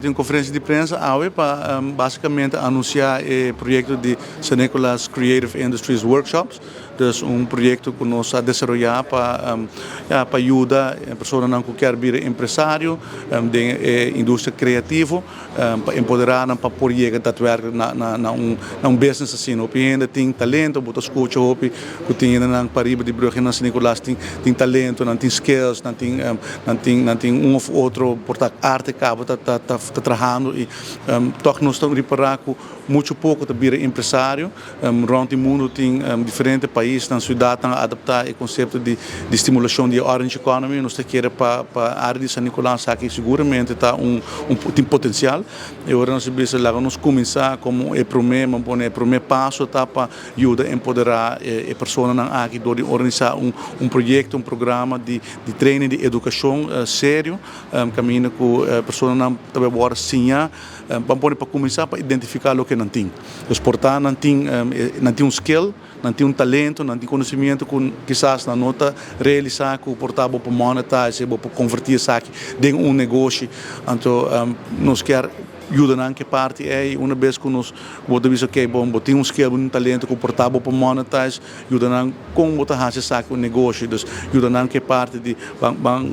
Tin un conferencia di prensa awe pa basicamente anuncia e proyecto di San Nicolas Creative Industries Workshops. Dus un proyecto cu nos a desaroya pa ya pa yuda personanan cu kier bira empresario den e industria creativo, pa empodera nan pa por yega daadwerkelijk na na na un na un business asina. Hopi hende tin talento, bo ta scucha hopi cu tin hendenan pariba di brug na San Nicolas tin tin talento, nan tin skills, nan tin nan tin nan tin un of otro por ta arte caba ta ta ta ta trahando y toch nos ta ripara cu mucho poco ta bira empresario. Rond di mundo tin diferente paisnan, ciudadnan a adapta e concepto di di stimulacion di e orange economy. Nos ta kere pa pa area di San Nicolas aki seguramente ta un un tin potencial. E ora nos a bisa laga nos cuminsa como e prome, bo pone e prome paso ta pa yuda empoderá e personanan aki dor di organisá un un proyekto, un programa di di training di edukashon serio kaminda ku e personanan ta bai wòrdu siña ban pone pa kuminsá pa identifiká loke nan tin. Dus por ta nan tin nan tin un skill, nan tin un talento, nan tin konosimiento ku kisas nan no ta realisá ku por ta bo por monetize, bo por konvertí esaki den un negoshi. Anto nos kier yuda nan ke parti ei una bes ku nos bo ta bisa ok bon bo tin un skill bo tin un talento ku por ta bo por monetize yuda nan kon bo ta hasi esaki un negoshi dus yuda nan ke parti di ban ban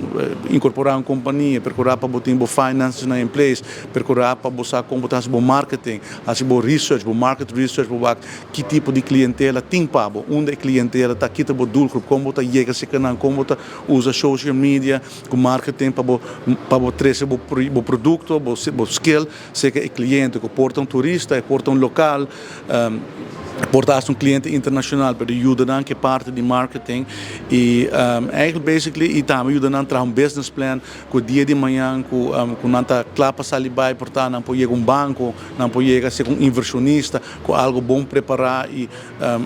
inkorporá un kompania perkurá pa bo tin bo finances nan in place perkurá pa bo sa kon bo ta hasi bo marketing hasi bo research bo market research bo wak ki tipo di klientela tin pa bo unda e klientela ta kita bo doelgroep kon bo ta yega serka nan kon bo ta usa social media Ku marketing pa bo pa bo trese bo bo produkto, bo bo skill serka e kliente ku por ta un turista, e por ta un lokal, e por ta hasta un kliente internashonal, pero yuda nan ku e parti di marketing i eigenlijk basically i tambe yuda nan traha un business plan ku dia di mañan ku ku nan ta kla pa sali bai por ta nan por yega un banko, nan por yega serka un invershonista ku algu bon prepará i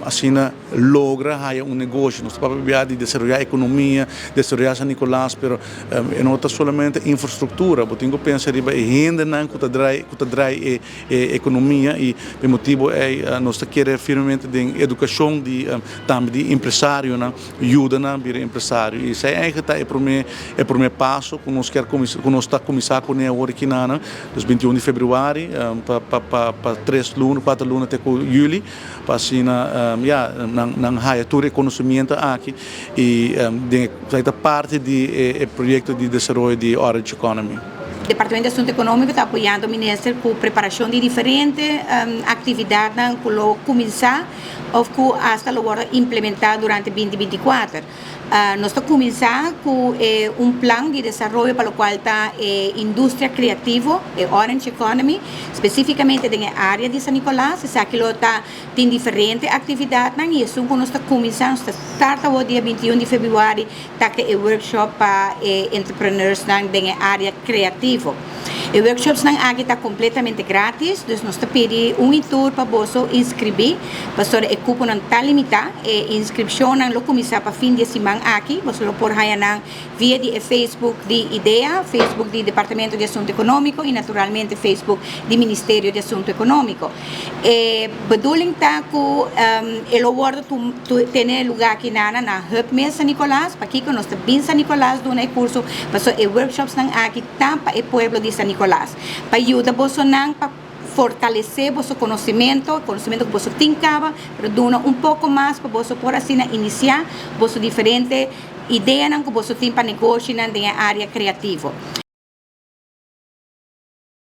asina logra haya un negoshi. Nos ta papia bia di desaroyá ekonomia, desaroyá San Nicolas, pero e no ta solamente infrastruktura. Bo tin ku pensa riba e hendenan ku ta drai ku ta drai e e ekonomia i pa e motibu ei nos ta kere firmemente den edukashon di tambe di empresarionan, yuda nan bira empresario. I esei eigentlik ta e promé e promé paso ku nos kier kuminsá ku nos ta kuminsá kuné awor aki nan, dus 21 di februari pa pa pa pa tres luna kuater luna te ku yüli. Pa asina ya nan nan haya tur e konosimiento aki i den esaki ta parti di e proyekto di desaroyo di Orange Economy. Departamento di Asunto Economico ta apoyando Minister cu preparacion di diferente actividadnan cu lo cuminsa of cu hasta lo wordo implementa durante 2024. Nos ta cuminsa cu e un plan di desaroyo pa locual ta e industria creativo, e Orange Economy, specificamente den e area di San Nicolas. Esaki lo ta tin diferente actividadnan y esun cu nos ta cuminsa, nos ta start awor dia 21 di februari ta cu e workshop pa e entrepreneursnan den e area creativo. E workshopsnan aki ta completamente gratis, dus nos ta pidi un y tur pa boso inscribi, pasobra e cuponan ta limita. E inscripcionnan lo cuminsa pa fin di e siman aki. Boso lo por haya nan via di e Facebook di IDEA, Facebook di Departamento di Asunto Economico y naturalmente Facebook di Ministerio di Asunto Economico. E bedoeling ta cu e lo wordo tene lugar aki nana na Hub mes San Nicolas. Pakico nos ta bin San Nicolas duna e curso? Pasobra e workshopsnan aki ta pa e pueblo di San Nicolas, pa yuda bosonan pa fortalece boso conocimento, conocimento cu boso tin caba, pero duna un poco mas pa boso por asina inicia boso diferente ideanan cu boso tin pa negoshinan den e area creativo.